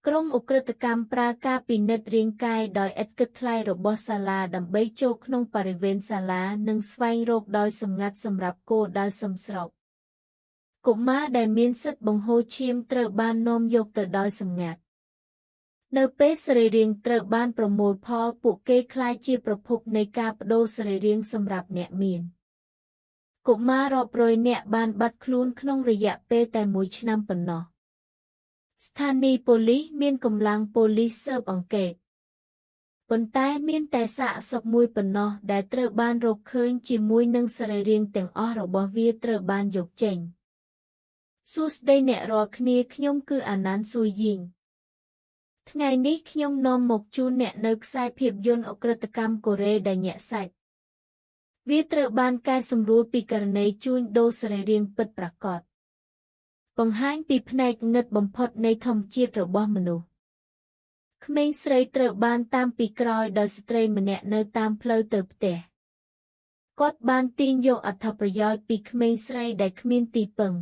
ក្រុមឧក្រិដ្ឋកម្មប្រើការពិនិត្យរាងកាយដោយឥតគិតថ្លៃរបស់សាលាដើម្បីចូលក្នុងបរិវេណសាលានិងស្វែងរកដោយសម្ងាត់សម្រាប់គោលដៅសមស្របកុមារដែលមានសិទ្ធិបង្ហូរឈាមត្រូវបាននាំយកទៅដោយសម្ងាត់នៅពេលសរីរាង្គត្រូវបានប្រមូលផលពួកគេក្លាយជាប្រភពនៃការប្ដូរសរីរាង្គសម្រាប់អ្នកមានកុមាររាប់រយនាក់បានបាត់ខ្លួនក្នុងរយៈពេលតែមួយឆ្នាំប៉ុណ្ណោះស្ថានីយ៍ប៉ូលីសមានកម្លាំងប៉ូលីសស៊ើបអង្កេតប៉ុន្តែមានតែសាកសពមួយប៉ុណ្ណោះដែលត្រូវបានរកឃើញជាមួយនឹងសរីរាង្គទាំងអស់របស់វាត្រូវបានយកចេញសួស្តីអ្នករាល់គ្នាខ្ញុំគឺអាណាន់ស៊ូយីងថ្ងៃនេះខ្ញុំនាំមកជូនអ្នកនៅខ្សែភាពយន្តឧក្រិដ្ឋកម្មកូរ៉េដែលញាក់សាច់វាត្រូវបានកែសម្រួលពីករណីជួញដូរសរីរាង្គពិតប្រាកដបង្ហាញពីផ្នែកងឹតបំផុតនៃធម្មជាតិរបស់មនុស្សក្មេងស្រីត្រូវបានតាមពីក្រោយដោយស្ត្រីម្នាក់នៅតាមផ្លូវទៅផ្ទះគាត់បានទាញយកអត្ថប្រយោជន៍ពីក្មេងស្រីដែលគ្មានទីពឹង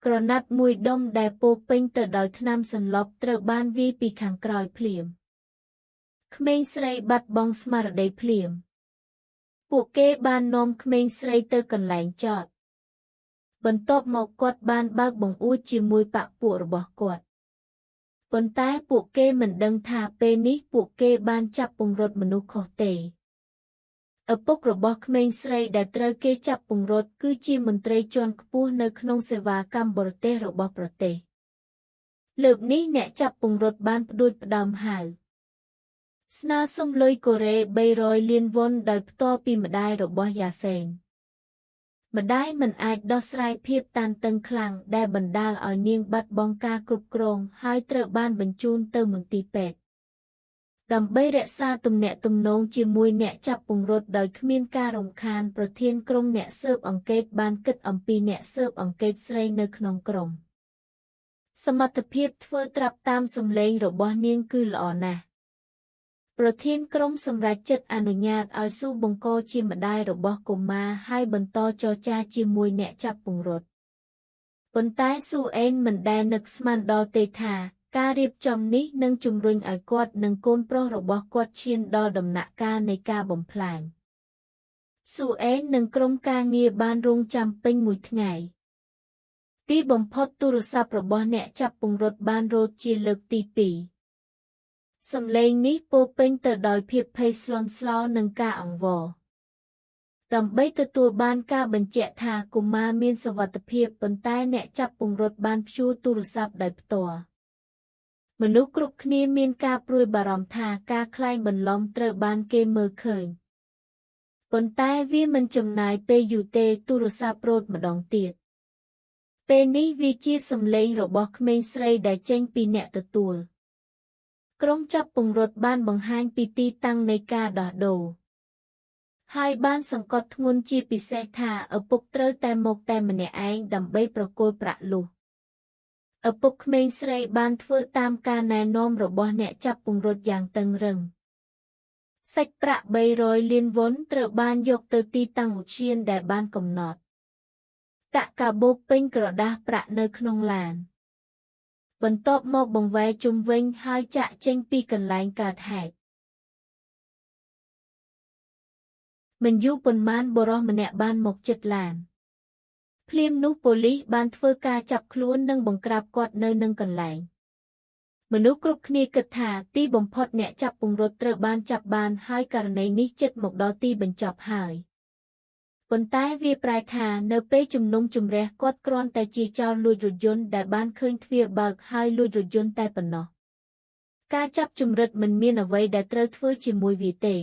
ក្រណាត់មួយដុំដែលពោពេញទៅដោយថ្នាំសន្លប់ត្រូវបានវាយពីខាងក្រោយភ្លាមក្មេងស្រីបាត់បង់ស្មារតីភ្លាមពួកគេបាននាំក្មេងស្រីទៅកន្លែងចតបន្ទាប់មកគាត់បានបើកបង្អួចជាមួយបក្សពួករបស់គាត់ប៉ុន្តែពួកគេមិនដឹងថាពេលនេះពួកគេបានចាប់ពង្រត់មនុស្សខុសទេឪពុករបស់ក្មេងស្រីដែលត្រូវគេចាប់ពង្រត់គឺជាមន្ត្រីជាន់ខ្ពស់នៅក្នុងសេវាកម្មបរទេសរបស់ប្រទេសលើកនេះអ្នកចាប់ពង្រត់បានផ្ដួចផ្ដើមហៅស្នើសុំលុយកូរ៉េ300លានវ៉ុនដោយផ្ទាល់ពីម្ដាយរបស់យ៉ាសេងម្ដាយមិនអាចដោះស្រាយភាពតានតឹងខ្លាំងដែលបណ្ដាលឲ្យនាងបាត់បង់ការគ្រប់គ្រងហើយត្រូវបានបញ្ជូនទៅមន្ទីរពេទ្យដើម្បីរក្សាទំនាក់ទំនងជាមួយអ្នកចាប់ពង្រត់ដោយគ្មានការរំខានប្រធានក្រុមអ្នកស៊ើបអង្កេតបានគិតអំពីអ្នកស៊ើបអង្កេតស្រីនៅក្នុងក្រុមសមត្ថភាពធ្វើត្រាប់តាមសម្លេងរបស់នាងគឺល្អណាស់ប្រធានក្រុមសម្រេចចិត្តអនុញ្ញាតឲ្យស៊ូបង្កជាម្ដាយរបស់កុមារហើយបន្តចរចាជាមួយអ្នកចាប់ពង្រត់ប៉ុន្តែស៊ូអេនមិនដែលនឹកស្មានដល់ទេថាការរៀបចំនេះនឹងជំរុញឲ្យគាត់និងកូនប្រុសរបស់គាត់ឈានដល់ដំណាក់កាលនៃការបំផ្លាញស៊ូអេននិងក្រុមការងារបានរងចាំពេញមួយថ្ងៃទីបំផុតទូរស័ព្ទរបស់អ្នកចាប់ពង្រត់បានរោទជាលើកទី2សំឡេងនេះពោពេញទៅដោយភាពភ័យស្លន់ស្លោនិងការអង្វរដើម្បីទទួលបានការបញ្ជាក់ថាកុមារមានសុវត្ថិភាពប៉ុន្តែអ្នកចាប់ពង្រត់បានព្យួរទូរស័ព្ទដោយផ្ទាល់មនុស្សគ្រប់គ្នាមានការព្រួយបារម្ភថាការក្លែងបន្លំត្រូវបានគេមើលឃើញប៉ុន្តែវាមិនចំណាយពេលយូរទេទូរស័ព្ទរោទម្ដងទៀតពេលនេះវាជាសំឡេងរបស់ក្មេងស្រីដែលចេញពីអ្នកទទួលក្រុមចាប់ពង្រត់បានបង្ហាញពីទីតាំងនៃការដោះដូរហើយបានសង្កត់ធ្ងន់ជាពិសេសថាឪពុកត្រូវតែមកតែម្នាក់ឯងដើម្បីប្រគល់ប្រាក់លុះឪពុកក្មេងស្រីបានធ្វើតាមការណែនាំរបស់អ្នកចាប់ពង្រត់យ៉ាងតឹងរឹងសាច់ប្រាក់300លានវ៉ុនត្រូវបានយកទៅទីតាំងឧទ្យានដែលបានកំណត់ដាក់កាបូបពេញក្រដាសប្រាក់នៅក្នុងឡានបន្ទាប់មកបង្វែរជុំវិញហើយចាក់ចេញពីកន្លែងកើតហេតុមិនយូរប៉ុន្មានបុរសម្នាក់បានមកជិតឡានភ្លាមនោះប៉ូលីសបានធ្វើការចាប់ខ្លួននិងបង្ក្រាបគាត់នៅនឹងកន្លែងមនុស្សគ្រប់គ្នាគិតថាទីបំផុតអ្នកចាប់ពង្រត់ត្រូវបានចាប់បានហើយករណីនេះជិតមកដល់ទីបញ្ចប់ហើយប៉ុន្តែវាប្រែថានៅពេលជំនុំជម្រះគាត់គ្រាន់តែជាចោរលួចរថយន្តដែលបានឃើញទ្វារបើកហើយលួចរថយន្តតែប៉ុណ្ណោះការចាប់ជំរិតមិនមានអ្វីដែលត្រូវធ្វើជាមួយវាទេ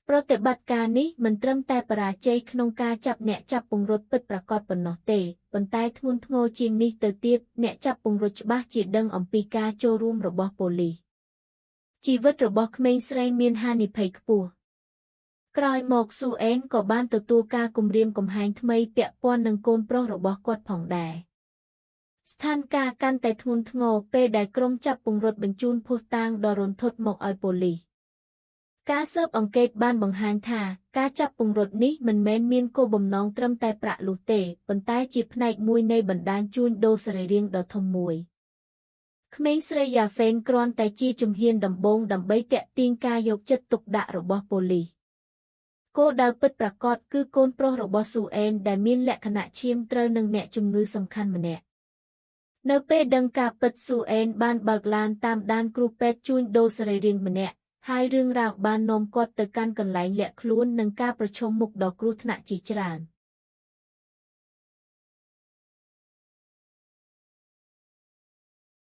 ប្រតិបត្តិការនេះមិនត្រឹមតែបរាជ័យក្នុងការចាប់អ្នកចាប់ពង្រត់ពិតប្រាកដប៉ុណ្ណោះទេប៉ុន្តែធ្ងន់ធ្ងរជាងនេះទៅទៀតអ្នកចាប់ពង្រត់ច្បាស់ជាដឹងអំពីការចូលរួមរបស់ប៉ូលីសជីវិតរបស់ក្មេងស្រីមានហានិភ័យខ្ពស់ក្រោយមកស៊ូអេនក៏បានទទួលការគំរាមកំហែងថ្មីពាក់ព័ន្ធនឹងកូនប្រុសរបស់គាត់ផងដែរស្ថានភាពកាន់តែធ្ងន់ធ្ងរពេលដែលក្រុមចាប់ពង្រត់បញ្ជូនភស្តុតាងដ៏រន្ធត់មកឲ្យប៉ូលីសការស៊ើបអង្កេតបានបង្ហាញថាការចាប់ពង្រត់នេះមិនមែនមានគោលបំណងត្រឹមតែប្រាក់លុះទេប៉ុន្តែជាផ្នែកមួយនៃបណ្ដាញជួញដូរសរីរាង្គដ៏ធំមួយ ក្មេងស្រីយ៉ាហ្វេនគ្រាន់តែជាជំហានដំបូងដើម្បីទាក់ទាញការយកចិត្តទុកដាក់របស់ប៉ូលីសគោលដៅពិតប្រាកដគឺកូនប្រុសរបស់ស៊ូអេនដែលមានលក្ខណៈឈាមត្រូវនឹងអ្នកជំងឺសំខាន់ម្នាក់នៅពេលដឹងការពិតស៊ូអេនបានបើកឡានតាមដានគ្រូពេទ្យជួញដូរសរីរាង្គម្នាក់ហើយរឿងរ៉ាវបាននាំគាត់ទៅកាន់កន្លែងលាក់ខ្លួននិងការប្រឈមមុខដ៏គ្រោះថ្នាក់ជាច្រើន។